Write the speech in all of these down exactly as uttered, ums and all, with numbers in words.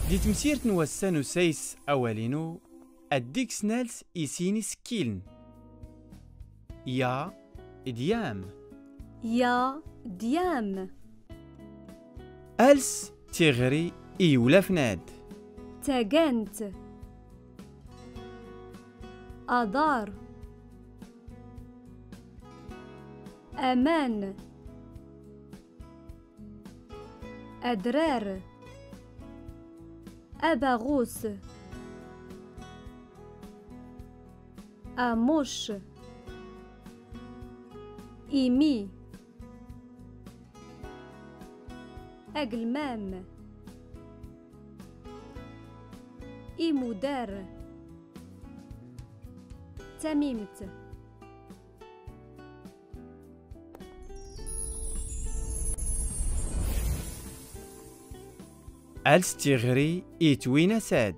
Di temsirt n wass-a n usayes awal-inu, ad dik-s nals i sin isekkilen. Ya d yam. Ya d yam. Als tiɣri i iwlafen-ad. Tagant. Aḍar. Aman. Adrar. Abaɣus. Amuc. Imi. Agelmam. Imudar. Tamimt. Als tiɣri i twinas-ad.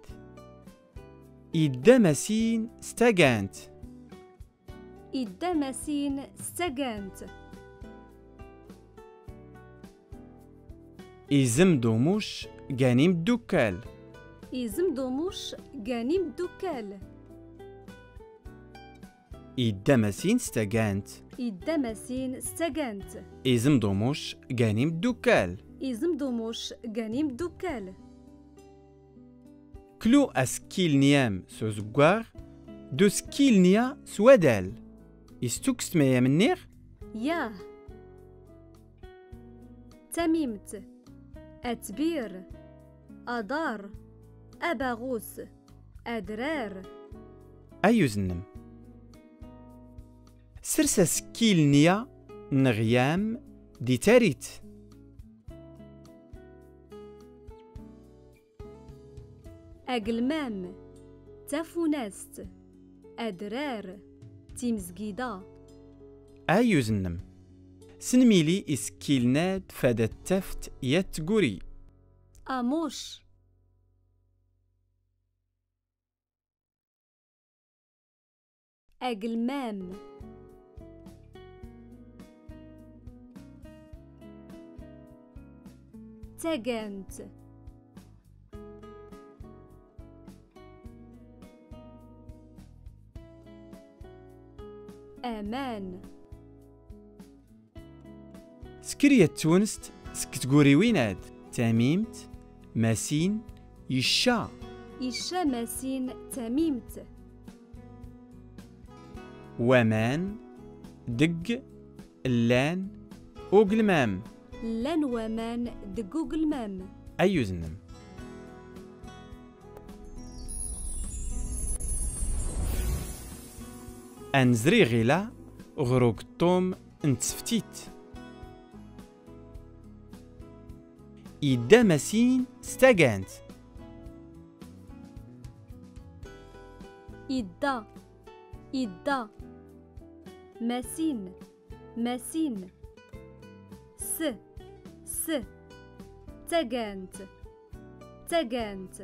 Idda Masin s tagant. Idda Masin s tagant. Izem d Umuc gan imddukkal. Izem d Umuc gan imddukkal. Idda Masin s tagant. Idda Masin s tagant. Izem d Umuc gan imddukkal. Izem d Umuc gan imddukkal. Klu asekkil n yam s uzeggaɣ, d usekkil n ya s wadal. Is tukkst ma yam nniɣ? Yah. Tamimt. Atbir. Aḍar. Abaɣus. Adrar. Ayyuz nnem. Sers asekkil n ya neɣ yam di tarit. Agelmam, tafunast, adrar, timezgida. Ayyuz nnem. Snmili isekkilen-ad fad ad tafed yat tguri. Amuc. Agelmam. Tagant. Aman. Sker yat twenst seg tguriwin-ad. Tamimt, Masin, icca. Icca Masin tamimt. Waman, deg, llan, ugelmam. Llan waman deg ugelmam. Ayyuz nnem. Ad nezri ɣila ɣer ugeṭṭum n tseftit. Idda Masin s tagant. Idda, idda. Masin, Masin. S, s. Tagant, tagant.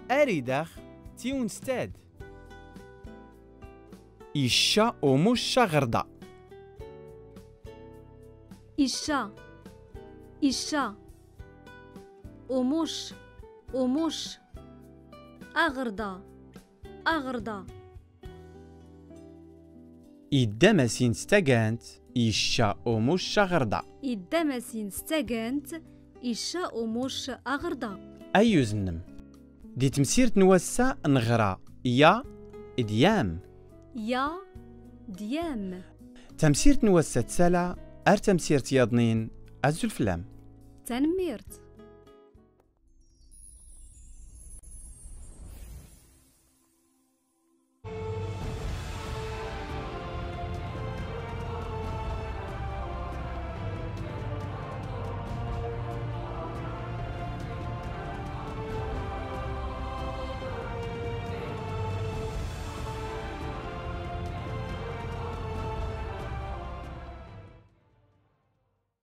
Ar idax tiwinst-ad. Icca umuc aɣerda. Icca, icca. Umuc, umuc. Aɣerda, aɣerda. Idda Masin s tagant, icca umuc aɣerda. Idda Masin s tagant, icca umuc aɣerda. Ayyuz nnem. Di temsirt n wass-a neɣra ya d yam. Ya d yam. Tamsirt n wass-a tsala, ar tamsirt yaḍnin, azul fell-am. Tanemmirt.